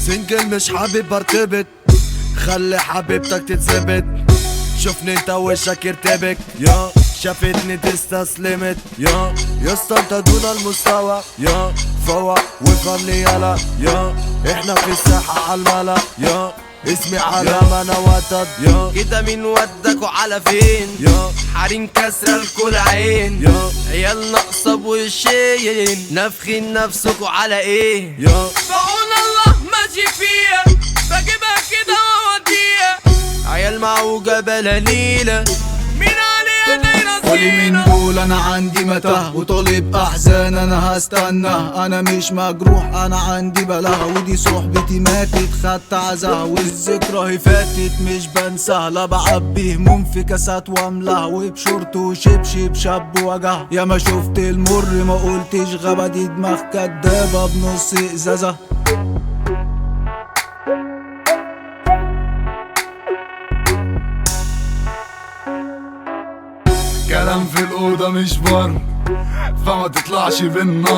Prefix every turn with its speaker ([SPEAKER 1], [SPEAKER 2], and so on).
[SPEAKER 1] single مش حابب ارتبط، خلي حبيبتك تتثبت. شوفني انت وشك يرتبك، يا شافتني تستسلمت. يا يا اسطى انت دون المستوى، يا فوق وافهمني يلا. يا احنا في الساحة عالملا، يا اسمي على ما انا وتد. يا
[SPEAKER 2] كده مين ودك وعلى فين؟
[SPEAKER 1] يا
[SPEAKER 2] حريم كسرة الكل عين،
[SPEAKER 1] يا
[SPEAKER 2] عيال ناقصة بوشين، نافخين نفسكوا على ايه؟
[SPEAKER 1] يا
[SPEAKER 3] بعون الله ماشي فيها، بجيبها كده واوديها.
[SPEAKER 2] عيال معوجة بلا نيلة،
[SPEAKER 3] مين عليها دايرة
[SPEAKER 4] قولي مين
[SPEAKER 3] زينة.
[SPEAKER 4] دول؟ انا عندي متاه وطالب احزان، انا هستنى. انا مش مجروح، انا عندي بلاها، ودي صحبتي ماتت خدت عزاها، والذكرى هي فاتت مش بنساها. لا بعبي هموم في كاسات واملاها، وبشورت وشبشب شاب وجهها. يا ما شفت المر ما قلتش غابة، دي دماغ كدابة بنص ازازة.
[SPEAKER 5] كلام في الأوضة مش بره، فما تطلعش بالنار.